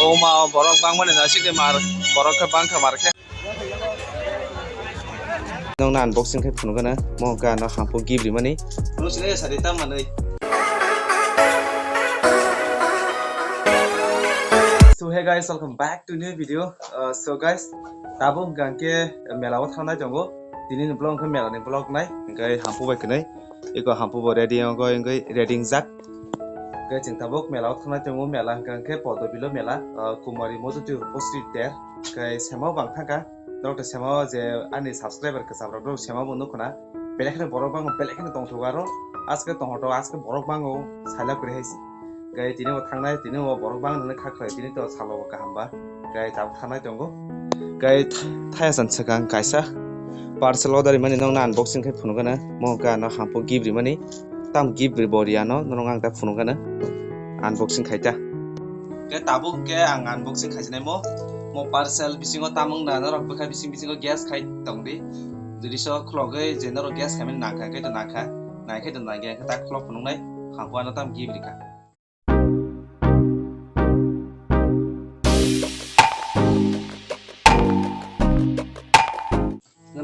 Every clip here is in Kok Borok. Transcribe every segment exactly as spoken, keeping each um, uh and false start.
Oma borok bangmani no sikhe mar, borok khe bangkha mar khe. Nokno unboxing khai phunukgana, mo hwnkhe ano hampuk gift rimani. Phunuk sinai sari tam manwi. So hey guys, welcome back to new video. Uh, so guys, tabuk hwnkhe mela o thangnai tongo. Tini ni vlog hwnkhe mela ni vlog nai, hwnkhe hampuk bai kwnwi. Iko hampuk bo ready wngo, hwnkhe ready wngjak. Hwnkhe chwng tabuk mela o thangnai tongo, mela hwnkhe Podobilo mela, uh, Kumari Modhuti Upostiti ter. Hwnkhe sema o bang thangkha, norok to sema o je ani subscriber kwcham rok, norok sema bo nukho na, belai kheno borok bangma belai kheno tongthogo aro, aske tongthogo, aske borok bango sailak kwrwi hai se. Hwnkhe tini bo thangnai, tini bo borok bangno kha khlai, tini to salo bo kaham ba, hwnkhe tabuk thangnai tongo. Hwnkhe th-, thaya san swkang kaisa parcel order rimani nokno unboxing khai phunukgana, mo hwnkhe ano hampuk gift rimani. Tam gift ri bo ri ano, norok ang ta phunukgana unboxing khai ta. Hwnkhe tabuk hwnkhe ang unboxing khai sinai mo, mo parcel bisingo tam wngna norok bwkha bising bisingo guess khai tongdi. Jodi so khulogwi je norok guess khaimani nangkha, hwnkhe to nangkha, naikhe to nangya, hwnkhe ta khulok phunuknai, hampuk ano tam gift rikha.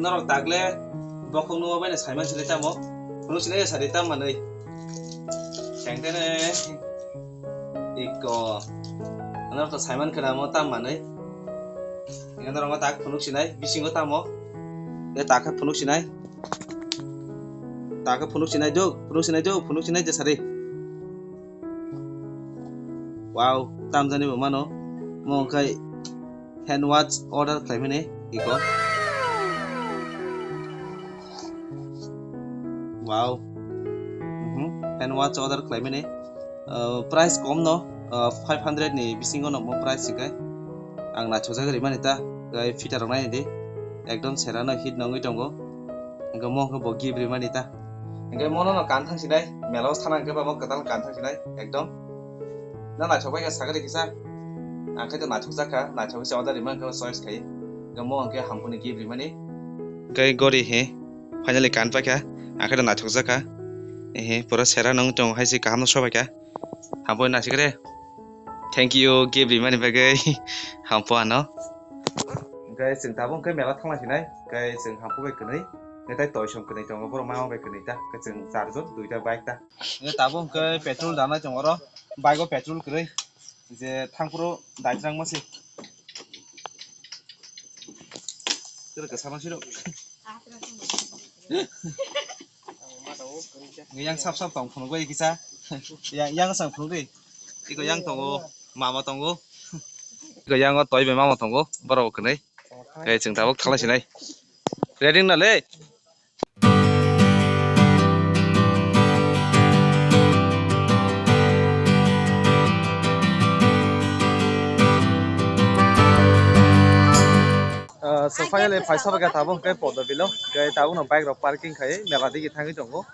Norok tagle bokhok nukma bai no saiman silai tamo. Phunuk sinai sari tam manwi. Sengtene iko. Norok to saiman khna mo tam manwi. Norok tak phunuk sinai bisingo tamo. E tak phunuk sinai. Tak phunuk sinai do, phunuk sinai do, phunuk sinai de sari. Wow, tam jani bo mano. Mo khai hand wash order khlaimani iko. Wow. Mhm. Hand wash order khlaimani. Uh, price kom no, uh, five hundred ni bisingo no mo price hikai. Ang naithokjagwi rimani ta, gai fitter rok naidi. Ekdom sera no hit nongwi tongo. Hwnkhe mo hwnkhe bo gift rimani ta. Hwnkhe mono no kan thang sinai, mela o sana hwnkhe ba mo kwtal kan thang sinai, ekdom. Na naithok bai khe sakari kisa. Ang khe to naithok jakha, naithok kisa order rima hwnkhe choice khai. Hwnkhe mo hwnkhe hampuni gift rimani. Hwnkhe gori he, finally kan paikha, ang khe to naithok jakha. Ehe, pura sera nong tong hai se kaham no sobaikha. Hampui nasikre. Thank you, gift rimani bagwi. Hampu ano. Hwnkhe chwng tabuk hwnkhe mela thangna sinai. Hwnkhe chwng hampu bai kwnwi. Hwnkhe tai toisong kwnwi tongo, borok mama bai kwnwi ta. Hwnkhe chwng charjon, duita bike ta. Hwnkhe tabuk hwnkhe petrol danai tongo oro. Bike o petrol kwrwi. Je thangphuru daitrangma se. Kwrwi kwchama siro. Yang sap sap tong phunuk bai kisa. Yang, yang sang phunuk di. Iko yang tongo, mama tongo. Iko yang o toi bai mama tongo. Borok kwnwi. Eh, chwng tabuk thalai sinai. Ready na le? Ah, so finally phaisa bagwi tabuk hwnkhe Podobilo, hwnkhe tabukno bike rok parking khai mela digi thangwi tongo.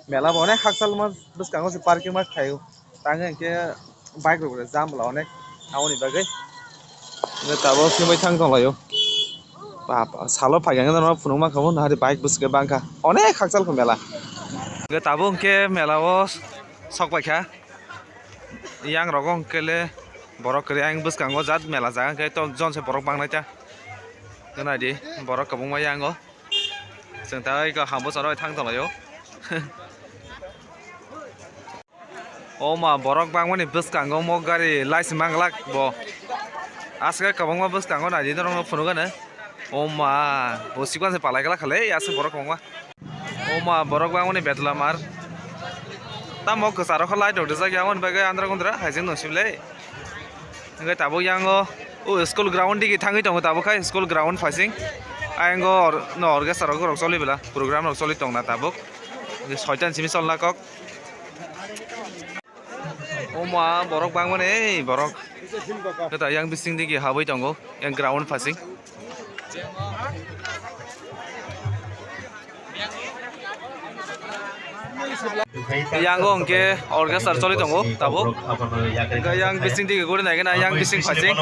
Mela bo onek hakchal ma bwskango se parking ma khlaio. Tangwi hwnkhe bike rok jam bwla onek aboni bagwi. Hwnkhe tabuk phimwi thang tonglaio. Bap, salo phaikha hwnkhe norok phunuk mankha bo, nahari bike bwswk bangkha. Onek hakchal kho mela. Hwnkhe tabuk hwnkhe mela o sok paikha. Yang rogo hwnkhe le borok kwrwi, ayang bwskango jat mela jaga hwnkhe to jon se borok bangnai ta. Hwnkhe naidi borok kwbangma yango. Chwng ta eko hambo charo thang tonglaio. O ma, borok bangmani bwskango mo gari license manglak bo. Aswk kwbangma bwskango naidi norokno phunukgano. O ma, bo sikon se palai glak kha le aswk borok kwbangma. O ma, borok bangmani betla mar. Tamo kwcharo kha light rok rijak ya, aboni bagwi andra gundra haijak nung sibile. Hwnkhe tabuk yango o school ground digi thangwi tongo tabuk khai school ground phaising. Ayang o or-, no orchestra rok, rok choli bela program rok choli tongna tabuk. Soitan simi cholna kok. O ma, borok bangmani ei borok. Khe ta yang bising digi habwi tongo yang ground phaising. Yango hwnkhe orchestra choli tongo tabuk. Hwnkhe yang bising digi guri naikhe na yang bising phaising.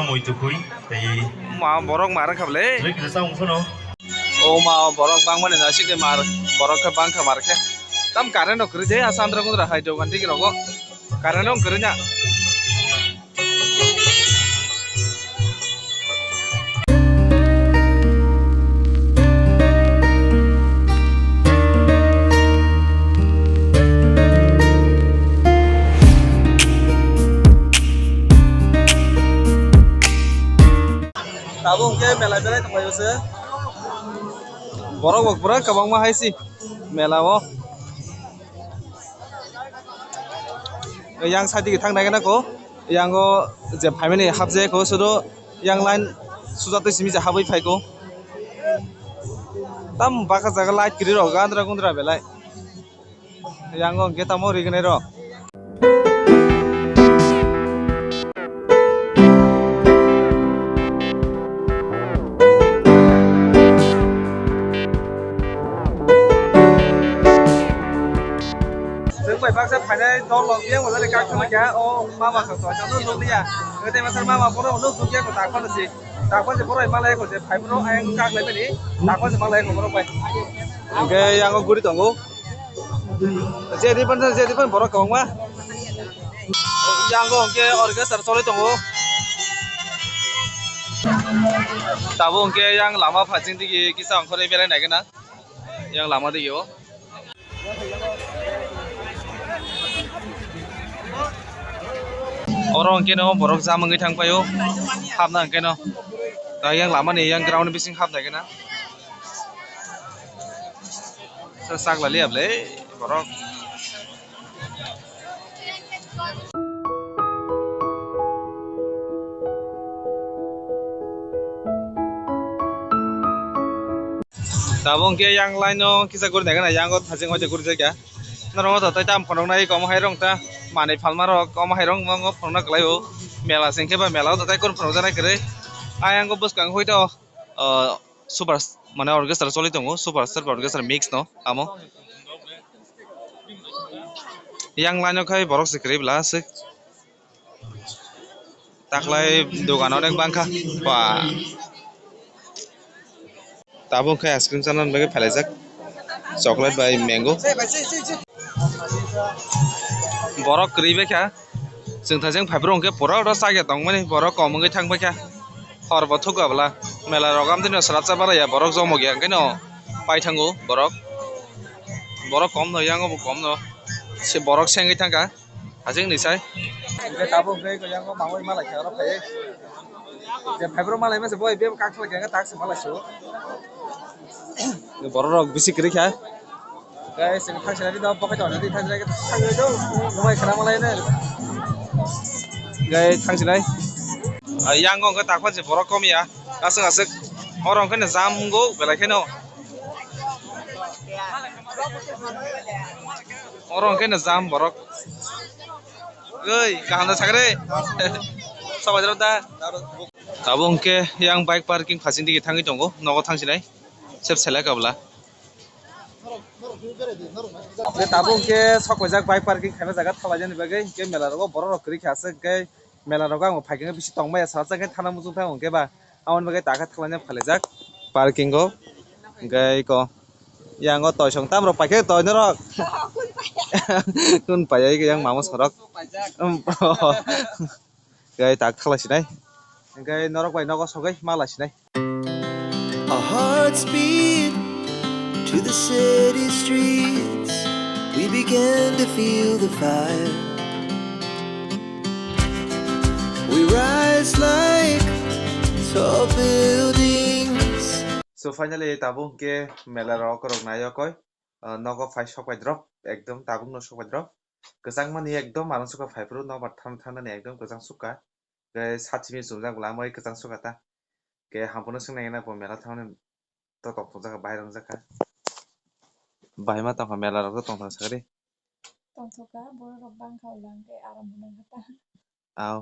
Ma borok ma rwngkha bwle. O ma borok bangmani no sikhe mar, borok khe bangkha mar khe. Tam current rok kwrwi de asa andra gundra hai dogan digi rogo. Current rok kwrwi na. Tabuk hwnkhe mela belai tonglaio se. Borok bo pura kwbangma hai se mela o. Yang side digi thang nai gana ko. Yang o je phaimani hapjai ko sudo yang line suja twi simi je habwi phai ko. Tam baka jaga light kwrwi rok gandra gundra belai. Yang o hwnkhe tamo rignai rok. Chwng bai baksa phainai dol rok yang bo jani kak thangma kha o mama sa to jano nukliya. Tei masa mama bono nuk nukya ko tak phano si. Tak phano si borok malai ko je phai bono ayang kak lai bini. Tak phano si malai ko borok bai. Hwnkhe yang o guri tongo. Jedi phano, jedi phano borok kwbangma. Yang o hwnkhe orchestra choli tongo. Tabuk hwnkhe yang lama phasing digi kisa ongkhorwi belai nai gana. Yang lama digi o. Oro hwnkhe no borok jam wngwi thang paio. Hapna hwnkhe no. Yang lama ni yang ground bising hapnai gana. Sa sak lali able borok. Tabuk hwnkhe yang line o kisa guri naikhe na, yang o thajeng hoite guri jakya. Norok o tei tam phunuknai kom hai rok ta manwi phalma rok kom hai rok phunukna kwlai o. Mela se hwnkhe ba mela o tei kunu phunukjaknai kwrwi. Ayang o bwskang hoito. Ah, super, mane orchestra choli tongo, super star orchestra mix no amo. Yang line o khai borok se kwrwi bwla aswk. Taklai dogan onek bangkha. Ba. Tabuk khai ice cream chana bagwi phelaijak. Chocolate bai mango. Borok kwrwi bai kha. Chwng thajeng phaiphuru hwnkhe pura oro chakya tongmani borok kom wngwi thang bai kha. Hor bo thukya bwla. Mela rok amtwino swrapsa baraya borok jomogya hwnkhe no pai thango borok. Borok kom no yang bo kom no. Se borok sengwi thangkha. Hajeng ni sai. Hwnkhe tabuk hwnkhe yang bo mangwi malai kha oro phaiwi. Je phaiphuru malai mase boi bebo kak salai kha tak se malai su. Borok rok bisi kwrwi kha. Guys, chwng thang sinai di do, pocket on di thang sinai di thang sinai do. Numai khana malai ne. Guys, thang sinai. Ah, yang wngkha takpan se borok kom ya. Aswk aswk. Oro wngkha ne jam wngkha belai kheno. Oro wngkha ne jam borok. Oi, kaham da sakre. Sabai da. Tabuk hwnkhe yang bike parking phasing digi thangwi tongo, nogo thang sinai. Sep selai kabla. Hwnkhe tabuk hwnkhe sok paijak bike parking khaina jaga thalaijani bagwi, hwnkhe mela rogo borok rok kwrwi kha aswk, hwnkhe mela rogo ang bo phaikhe bisi tongmaya salsa hwnkhe thana muchung thango hwnkhe ba, aboni bagwi takhe thalaina phalaijak parking o, hwnkhe eko yang o toisong tam rok paikhe toi norok kun paiya yang mama sorok. Hwnkhe tak thalai sinai. Hwnkhe norok bai nogo sogwi malai sinai. Our hearts beat to the city streets. We begin to feel the fire. We rise like tall buildings. So finally tabuk hwnkhe mela rok rok nai okoi. Ah, nogo phai sok bai drop, ekdom tabuk no sok bai drop. Kwchangmani ekdom ano sukha phaiphuru nokbar thang thangnani ekdom kwchang sukha. Khe sachimi chumjak bwla amoi kwchang sukha ta. Khe hampano swngnai na bo mela thangni to tongthokjak kha, bahai rwngjak kha. Bahai ma tongkha mela rok to tongthok sakri. Tongthok kha, borok rok bangkha ulang khe aram hwnwi kha ta. Aw.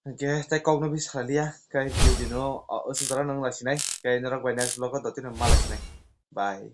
Hwnkhe tei kokno bisi salai liya, khe video no, o, aswk jora nang lai sinai, khe norok bai next vlog o dotino ma lai sinai. Bye.